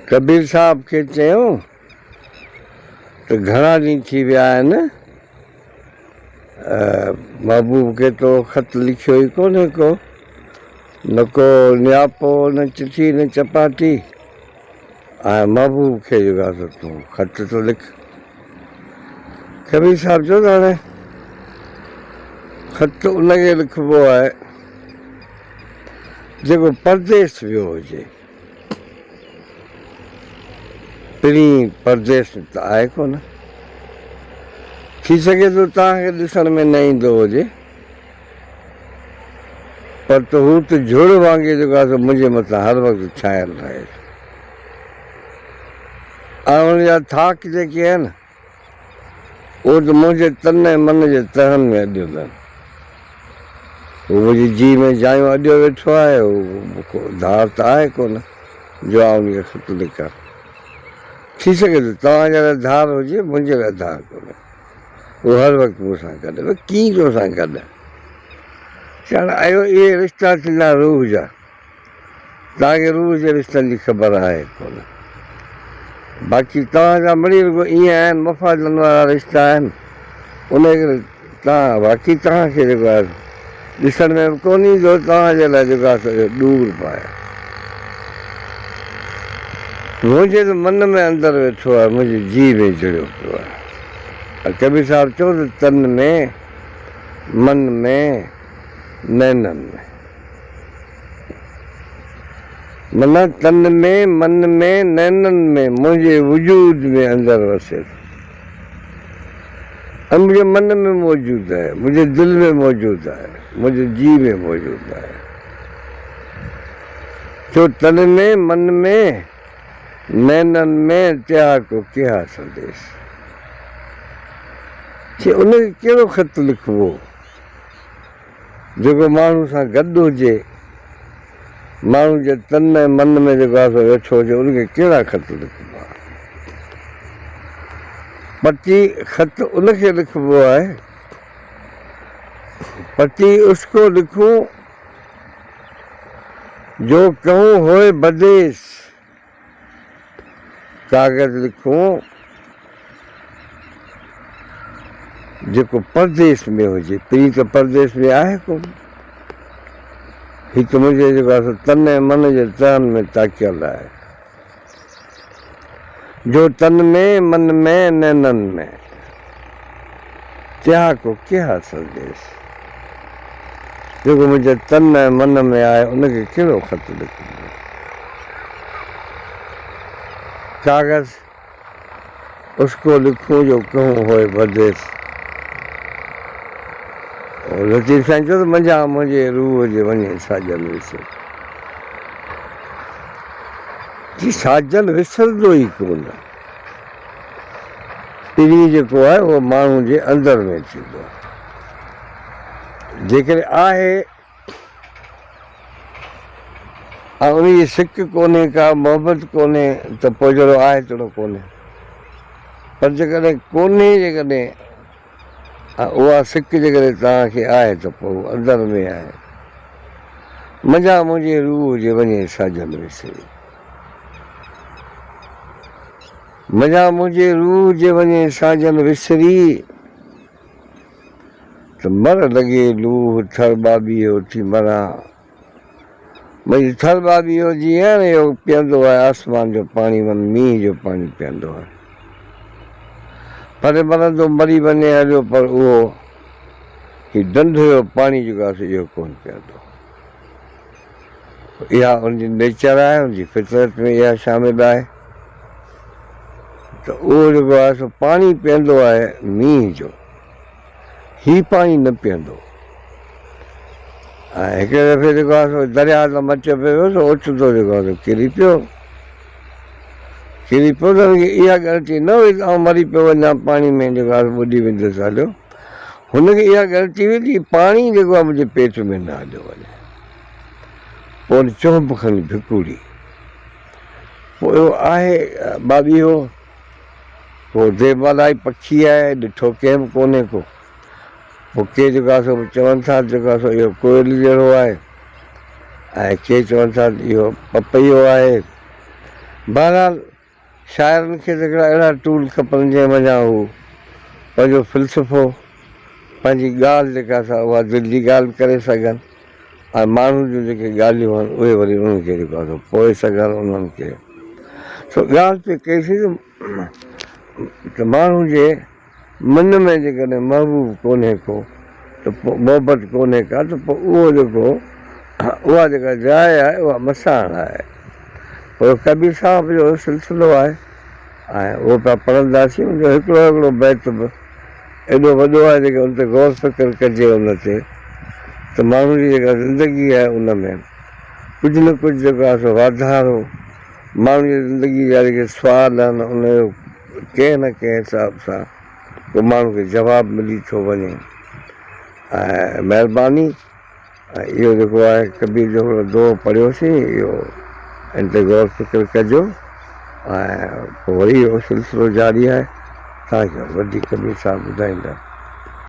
ڪبير صاحب کي چيو ته گهڻا ڏينهن ٿي ويا آهن، محبوب کي تو خط لکيو ئي ڪونهي ڪو، نه ڪو نياپو، نه چٺي، نه چپاٽي. ۽ محبوب کي جيڪو آهي سو تون خط ته لک. ڪبير صاحب چيو ته هاڻي خط ان کي لکبو آهي جيڪو پرديس ويو هجي. پرين پرديس ۾ ته آهي ڪونه. ٿي سگهي ٿو توهان کي ڏسڻ ۾ نه ايندو هجي، پر ته هو ته جهڙ وانگي جيڪو آهي سو منهنجي مٿان هر وقت ڇانيل رهي ٿو ۽ ان جا ٿاڪ جيڪي آهن، اهو ته منهنجي تن ۽ من جي تهن ۾ اڏيل آهن. هو منهنجي جيء ۾ جايون اڏيو ويٺو آهي. هو ڪو ڌار ته آهي ڪونه جو آئون ان کي خط لکان. ٿي سگهي ٿو توهان جي لاء ڌار هجي، منهنجي لاء ڌار ڪونهي. هو هر وقت مون سان گڏ آهي. ڪيئن تو سان گڏ آهي؟ چاڻ اهو اهي رشتا ٿيندا روح جا. توهان کي روح جي رشتن جي خبر آهي ڪونه. باقي توهان جا مڙئي رڳو ائين آهن، مفادن وارا رشتا آهن، انهيء ڪري توهان واقعي توهان کي جيڪو آهي سو ڏسڻ ۾ به ڪونه ايندو، توهان جي لاء جيڪو آهي سو اهو ڏور به آهي. منهنجي ته من ۾ اندر ويٺو آهي، منهنجي جيء ۾ جڙيو پيو آهي. ۽ ڪبير صاحب چيو ته تن ۾، من ۾، نينن ۾. معنيٰ تن ۾، من ۾، نينن ۾، منهنجي وجود ۾ اندر وسي ٿو ۽ منهنجي من ۾ موجود آهي، منهنجي دل ۾ موجود آهي، منهنجي جيء ۾ موجود آهي. ڇو تن ۾، من ۾، نينن ۾ تيها ڪو ڪيها سنديس. چي ان کي ڪهڙو خط لکبو؟ جيڪو ماڻهو سان گڏ هجي، ماڻهو جي تن ۽ من ۾ جيڪو آهي سو ويٺو هجي، ان کي ڪهڙا خط لکبا؟ پتي خط ان کي لکبو آهي، پتي اس ڪو لکون جو ڪهون هوء بديس. ڪاغذ لکون جيڪو پرديس ۾ هجي. پرين ته پرديس ۾ آهي ڪونه. هي ته منهنجي جيڪو آهي سو تن ۽ من جي تهن ۾ تاڪيل آهي. جو تن ۾ من ۾ نينن ۾، تيها ڪو ڪيها سنديس. جيڪو منهنجي تن ۽ من ۾ آهي ان کي ڪهڙو خط لکبو؟ ڪاغذ اس ڪو لکون جو ڪهون هوء بديس. لطيف سائين چيو ته منجهان منهنجي روح جي وڃي ساجن وسري. جي ساجن وسرندو ئي ڪونه. پرين جيڪو آهي اهو ماڻهو جي اندر ۾ ٿيندو آهي. جيڪڏهن آهي ۽ ان جي سڪ ڪونهي ڪا محبت ڪونهي ته پوء جهڙو آهي تهڙو ڪونهي. پر جيڪڏهن ڪونهي جيڪڏهن ۽ اها سڪ جيڪڏهن توهان کي آهي ته پوء هو اندر ۾ آهي. منجهان منهنجي روح جي وڃي ساجن وسري. منجهان منهنجي روح جي وڃي ساجن وسري. ته مر لڳي لوهه ٿر ٻاٻيهو ٿي مران. منهنجي ٿر ٻاٻيهو جيئن نه اهو پيئندو آهي آسمان جو پاڻي من مينهن جو پاڻي پيئندو آهي. پري مرندو مري وڃي هليو پر اهو هي ڍنڍ جو پاڻي جيڪو آهي سو اهو ڪونه پيئندو. اها ان جي نيچر آهي ان جي فطرت ۾ اها شامل آهي ته اهو جيڪو آهي سو پاڻي پيئندو آهي مينهن جو هي پاڻي نه پيئندو ۽ هڪڙي دفعي جيڪو آهي سو درياء تان مچ پيو ويو سو اوچتو جيڪو آهي سو ڪري پيو ڪري پيو ته هن کي اها ڳڻتي نه هئي ته آئون مري پيو وڃان پاڻي ۾ جيڪو آهي سو ٻڏي ويندس هليو هن کي اها ڳڻتي هئي ته هي پاڻي جيڪو آهي منهنجي پيٽ ۾ نه هليو وڃي. پوء هن چهنب کڻي ڀڪوڙي. پوء اهو آهي ٻاٻيهو، ڪو ديومالائي پکي آهي، ڏٺو ڪنهن به ڪونهي ڪو. پوء ڪي جيڪو آهي سو چون ٿا ته جيڪو آهي سو اهو ڪوئل جهڙو آهي ۽ ڪي چون ٿا ته اهو پپيو آهي. بهرحال شاعرن کي ته هڪڙا اهڙا ٽول کپن جنهن منجهان هو پنهنجو فلسفو، پنهنجي ڳالهه جيڪا سا اها دل جي ڳالهه به ڪري سگهن ۽ ماڻهن جون جيڪي ڳالهيون آهن اهي وري انهن کي جيڪو آهي سو پوئي سگهن انهن کي. سو ڳالهه پئي ڪئيسين ته ماڻهو جي من ۾ جيڪڏهن محبوب ڪونهي ڪو ته پوء محبت ڪونهي ڪا ته پوء اهو جيڪو اها جيڪا جاء آهي اها مساڻ آهي. پوء ڪبير صاحب جو سلسلو آهي ۽ اهو پيا پڙهنداسين ان جو هڪڙو هڪڙو بيت به ايڏو وڏو آهي جيڪي ان تي غور فڪر ڪجي ان تي ته ماڻهو جي جيڪا زندگي آهي ان ۾ ڪجهه نه ڪجهه جيڪو آهي سو واڌارو ماڻهو جي زندگي جا جيڪي سوال آهن ان جو ڪنهن نه ڪنهن حساب سان ڪو ماڻهو کي جواب ملي ٿو وڃي ۽ مهرباني ۽ اهو جيڪو آهي ڪبير جو هڪڙو دوهو پڙهيوسين اهو ان تي غور فڪر ڪجو ۽ پوء وري اهو سلسلو جاري آهي توهان کي وڌيڪ ڪبير صاحب ٻڌائيندا.